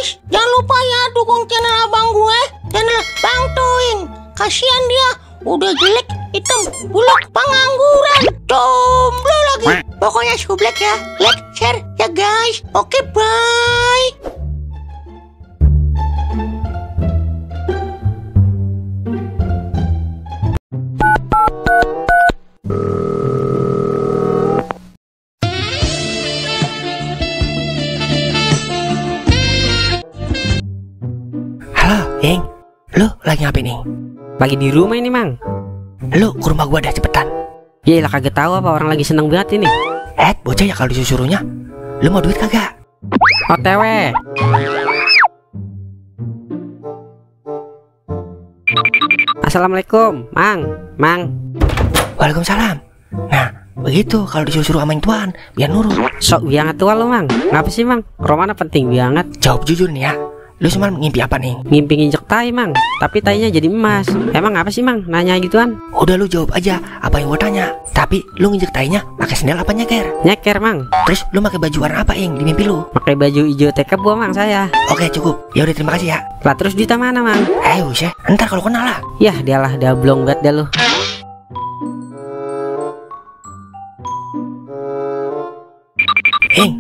guys, jangan lupa ya dukung channel abang gue, channel Bang Toing. Kasihan dia, udah jelek, hitam, buluk, pengangguran, jomblo lagi. Pokoknya sublek ya, like, share ya guys. Oke, bye. Halo, Ing. Lu lagi ngapain, Ing? Lagi di rumah ini, Mang. Lu ke rumah gua dah cepetan. Yelah, kagak tahu apa orang lagi seneng banget ini. Bocah ya kalau disuruhnya. Lu mau duit kagak? OTW. Assalamualaikum, Mang. Waalaikumsalam. Nah, begitu kalau disuruh sama yang tuan, biar nurut. Sok biangat tua lu, Mang. Ngapa sih, Mang? Romana penting banget. Jawab jujur nih ya. Lu semalam ngimpi apa, nih? Ngimpi nginjek tai, Mang. Tapi tainya jadi emas. Emang apa sih, Mang? Nanya gituan. Udah lu jawab aja apa yang gua tanya. Tapi lu nginjek tainya pakai sendal apa nyeker? Nyeker, Mang. Terus lu pakai baju warna apa, Ing, di mimpi lu? Pakai baju hijau tekebo, Mang, saya. Oke, cukup. Ya udah, terima kasih ya. Lah terus duitnya mana, Mang? Buset, entar kalau kenal lah. Yah, dialah dablong banget dah lu.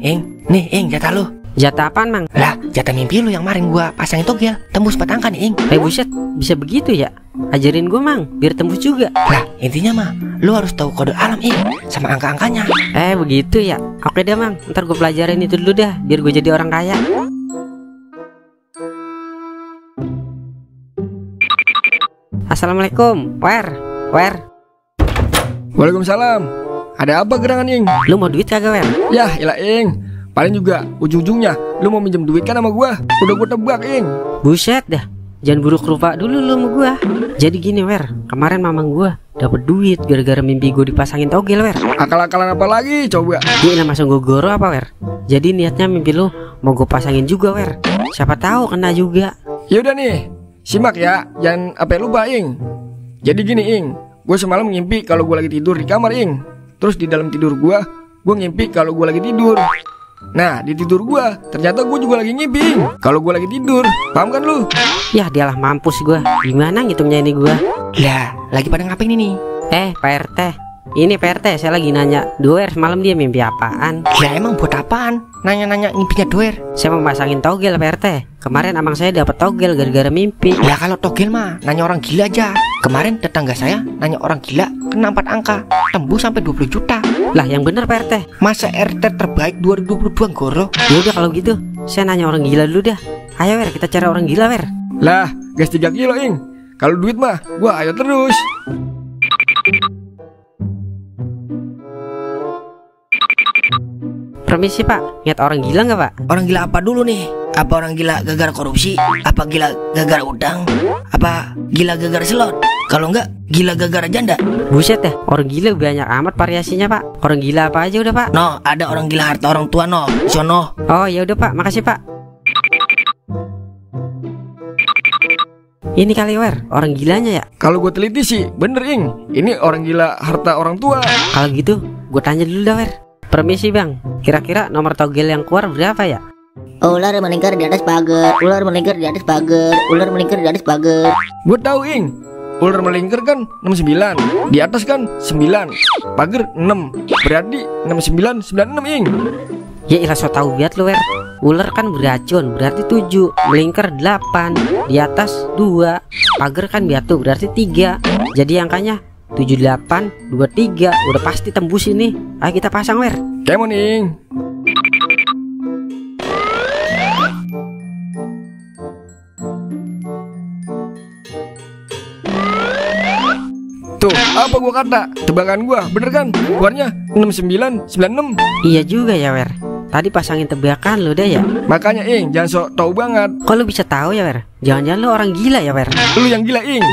Ing, nih, Ing, jatah lu. Jatah apaan, Mang? Lah, jatah mimpi lu yang kemarin gua pasangin togel, tembus 4 angka nih, Ing. Buset, bisa begitu ya? Ajarin gua, Mang, biar tembus juga. Lah, intinya mah lu harus tahu kode alam, Ing, sama angka-angkanya. Begitu ya? Oke deh, Mang, ntar gua pelajarin itu dulu dah, biar gua jadi orang kaya. Assalamualaikum, Wer. Waalaikumsalam. Ada apa gerangan, Ing? Lu mau duit kagak, Wer? Yah, ilah, Ing. Paling juga ujung-ujungnya lu mau minjem duit kan sama gua. Udah gua tebak, Ing. Buset dah, jangan buruk rupa dulu lu sama gua. Jadi gini, Wer, kemarin mamang gua dapet duit gara-gara mimpi gua dipasangin togel, Wer. Akal-akalan apa lagi coba? Dia langsung gua goro apa, Wer? Jadi niatnya mimpi lu mau gua pasangin juga, Wer. Siapa tahu kena juga. Yaudah nih, simak ya, jangan apa lupa, Ing. Jadi gini, Ing, gua semalam ngimpi kalau gua lagi tidur di kamar, Ing. Terus di dalam tidur gua ngimpi kalau gua lagi tidur. Nah, di tidur gua ternyata gua juga lagi ngimpi kalau gua lagi tidur. Paham kan lu? Yah, dialah mampus gua. Gimana ngitungnya ini gua? Lah, lagi pada ngapain ini? Pak RT. Ini Pak RT, saya lagi nanya, Doer semalam dia mimpi apaan? Ya emang buat apaan? Nanya-nanya ngimpinya Doer. Saya mau pasangin togel, Pak RT. Kemarin amang saya dapat togel gara-gara mimpi. Ya kalau togel mah nanya orang gila aja. Kemarin tetangga saya nanya orang gila kena 4 angka, tembus sampai 20 juta. Lah yang bener, Pak RT. Masa RT terbaik 2022 goro? Ya udah kalau gitu, saya nanya orang gila dulu dah. Ayo, Wer, kita cari orang gila, Wer. Lah, gas 3 kilo, Ing. Kalau duit mah gua ayo terus. Permisi, Pak, lihat orang gila nggak, Pak? Orang gila apa dulu nih? Apa orang gila gara-gara korupsi? Apa gila gara-gara utang? Apa gila gara-gara slot? Kalau enggak, gila gara-gara janda. Buset dah, orang gila banyak amat variasinya, Pak. Orang gila apa aja udah, Pak? No, ada orang gila harta orang tua, no. Sono. Oh ya udah, Pak, makasih, Pak. Ini kali, Wer, orang gilanya ya? Kalau gue teliti sih bener, Ing. Ini orang gila harta orang tua. Kalau gitu, gue tanya dulu dah, Wer. Permisi, Bang. Kira-kira nomor togel yang keluar berapa ya? Ular melingkar di atas pagar, ular melingkar di atas pagar, ular melingkar di atas pagar. Gue tahu, Ing. Ular melingkar kan 69. Di atas kan 9. Pagar 6. Berarti 6996, Ing. Ya ilah, so tau biat lu, Wer. Ular kan beracun, berarti 7. Melingkar 8. Di atas 2. Pagar kan batu, berarti 3. Jadi angkanya 7823. Udah pasti tembus ini. Ayo kita pasang, Wer. Kemon, Ing. Tuh, apa gua kata? Tebakan gua, bener kan? Keluarnya 6996. Iya juga ya, Wer. Tadi pasangin tebakan lo deh ya. Makanya, Ing, jangan sok tahu banget. Kok lu bisa tahu ya, Wer? Jangan-jangan lu orang gila ya, Wer? Lu yang gila, Ing.